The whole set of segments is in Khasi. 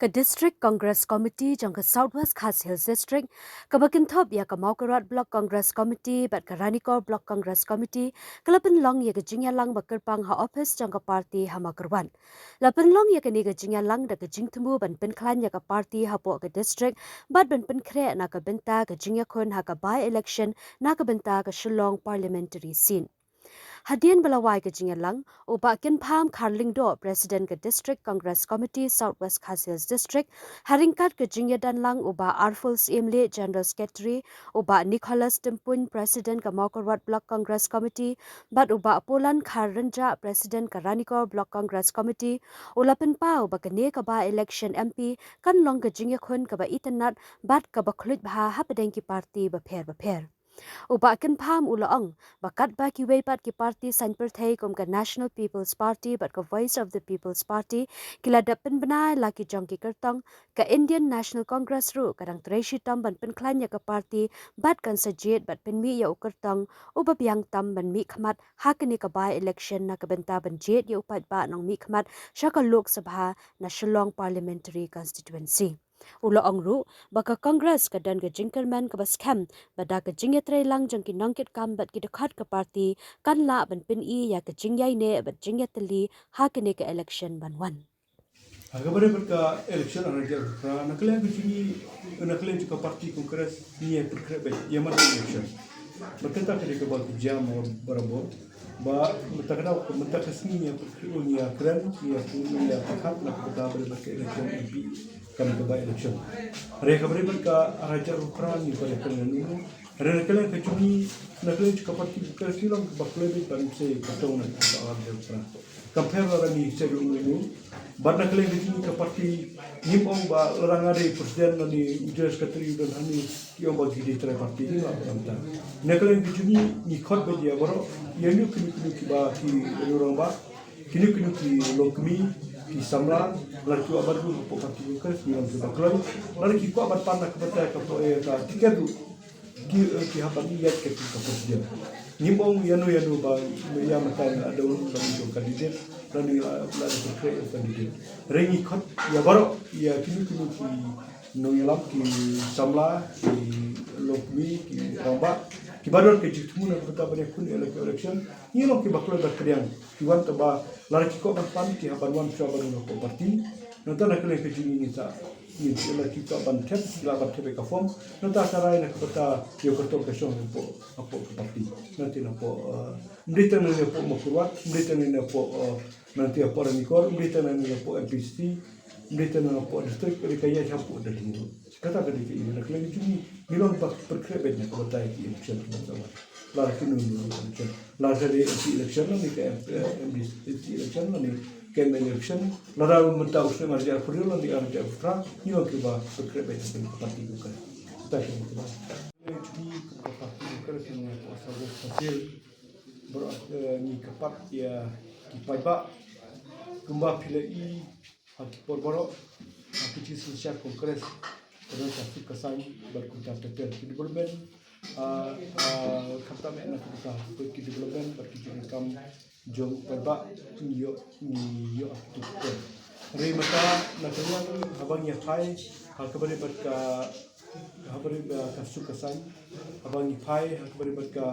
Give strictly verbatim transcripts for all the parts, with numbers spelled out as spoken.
Ka District Congress Committee jong ka South West Khasi Hills District, kaba kynthup ïa ka Mawkyrwat Block Congress Committee bad ka Ranikor Block Congress Committee, ka la pynlong ïa ka jingïalang ba kyrpang ha ophis jong ka party ha Mawkyrwat. La pynlong ïa kane ka jingïalang da ka jingthmu ban pynkhlaiñ ïa ka party hapoh ka district bad ban pynkhreh na ka bynta ka jingïakhun ha ka by-election na ka bynta ka Shillong Parliamentary Seat. Hadien ba la wai ka jingïalang, u Bah Kynpham Kharlyngdoh, President ka District Congress Committee South West Khasi Hills District, ha ryngkat ka jingïadonlang u Bah Arful Syiemlieh, General Secretary, u Bah Nicholas Tympuin, President ka Mawkyrwat Block Congress Committee, bad u Bah Polan Kharrynjah, President ka Ranikor Block Congress Committee, u la pynpaw ba kane ka by-election M P kan long ka jingïakhun kaba itynnad bad kaba khluit bha hapdeng ki party bapher bapher. U Bah Kynpham u la ong ba katba kiwei pat ki party saiñ pyrthei kum ka National People's Party bad ka Voice of the People's Party ki la dep pynbna la ki jong ki kyrtong, ka Indian National Congress ruh ka dang trei shitom ban pynkhlaiñ ïa ka party bad kan sa jied bad pynmih ïa u kyrtong uba biang tam ban mihkhmat ha kane ka by-election na ka bynta ban jied ïa u paidbah nongmihkhmat sha ka Lok Sabha na Shillong Parliamentary Constituency. U la ong ruh ba ka Congress ka don ka jingkyrmen kaba skhem ba da ka jingïatreilang jong ki nongkitkam bad ki dkhot ka party kan lah ban pyni ïa ka jingïaineh bad jingïatylli ha kane ka election ban wan. Ha kaba ïadei bad ka election ar hajar arphew phra, na ka liang ka jong ngi, na ka liang jong ka party Congress, ngi ïa pyrkhreh beit ïa man ka election. Bad kata ka dei kaba jia barabor. Ba mynta ka daw, mynta ka sngi ngi ïa pyrkhreh, ngi ïa kren, ngi ïa pyrkhat na ka bynta ba dei bad ka election M P, kane ka by-election. Hynrei kaba dei bad ka ar hajar arphew phra ngi ba dei kane nunu. Hynrei na ka liang ka jong ngi, na ka liang jong ka party Congress ngi long ba kloi beit ban sei ka tong na ka ar hajar arphew phra. Compare lada ngi sei ruh ngi ngi. Bad na ka liang ka jong ngi ka party ngim ong ba lada nga dei president lane u general secretary u don hangne ki ong ba ki dei trai party, ngim lah ban ong. Na ka liang ka jong ngi ngi khot beit ïa baroh, ïa kino kino kiba ki rangbah, kino kino ki longkmie, ki samla, lada ki kwah ban rung hapoh party Congress ngi long kiba kloi. Lada ki kwah ban pan na ka bynta ka, eh, ka tiket ruh, ki, eh, ki hap ban ïaid ka, ka president. Ngim ong ïano ïano ba ïa mynta ngi la dei ban ïoh candidate, lane ngi la, la dei pyrkhreh ïa candidate. Hynrei ngi khot ïa baroh, ïa kino kino ki nongïalam, ki samla, ki longkmie, ki rangbah, kiba don ka jingthmu na ka bynta ban ïakhun ïa ka election. Ngi long kiba kloi ban pdiang, ki wan tang ba lada ki kwah ban pan ki hap ban wan shuwa ban rung hapoh party. Nangta na ka liang ka jong ngi ngin sa, ngi, lada ki kwah ban thep, ki lah ban thep ïa ka form. Nangta sa rai na ka bynta ïa ka tong ka shong hapoh, hapoh ka party. Nangta na hapoh, eh, ym dei tang na hapoh Mawkyrwat, ym dei tang na hapoh, eh, nangta hapoh Ranikor, ym dei tang na hapoh M P C, ym dei tang na hapoh district, ym dei, ka ïaid hapoh Delhi ruh. Kata ka dei ka, ïa na ka liang ka jong ngi, ngi long ba pyrkhreh beit na ka bynta ïa ki election kiban sa wan. Lada kino kino election. Lada ka dei M P election lane ka M-, eh, M D C election lane ka M L A election. Lada mynta u snem ar hajar arphew hynriew lane ar hajar arphew phra, ngi long kiba pyrkhreh beit na ka party Congress. Kata ka dei kaba. Ka jong ngi ka party Congress ngi ïa ka South West Khasi Hills. Baroh, eh, ngi kyrpad ïa ki paidbah. Kumba phi la i ha ki por baroh, ha ki jingsynshar Congress, ka don ka suk ka saiñ bad kumta ter ter ki development, ah, ah, khamtam eh na ka bynta ki development bad ki jingdonkam jong u paidbah, ngi ïoh, ngi ïoh ha ki ter ter. Hynrei mynta na ka liang haba ngi ïa phai ha kaba ïadei bad ka, ha kaba ïadei bad ka suk ka saiñ, haba ngi phai ha kaba ïadei bad ka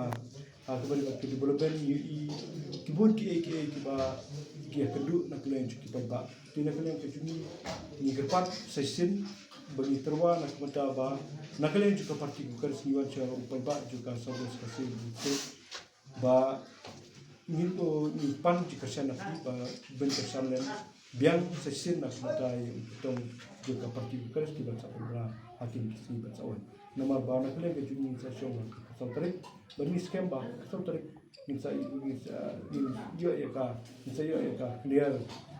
ha kaba ïadei bad ka development, ngi ïohi ki bun kiei kiei kiba ki ïakynduh na ka liang jong ki paidbah. Te na ka liang ka jong ngi, ngi kyrpad sa shisien ba ngi tyrwa na ka bynta ba na ka liang jong ka party Congress ngi wan sha u paidbah jong ka South West Khasi Hills District ba ngin, ngin pan jingkyrshan na phi ba phin kyrshan lem biang sa shisien na ka bynta ïa u kyrtong jong ka party Congress kiban sa pynbna ha kine ki sngi ban sa wan. Namar ba na ka liang ka jong ngi ngin sa shong ha ka saw tarik, bad ngi skhem ba ka saw tarik ngin sa, ngin sa, ngin ïoh ïa ka, ngin sa ïoh ïa ka clear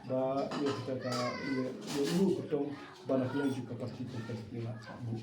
ba ïa kata ka, ïa, ïa u kyrtong ba na ka liang jong ka party Congress ngi la sah buh.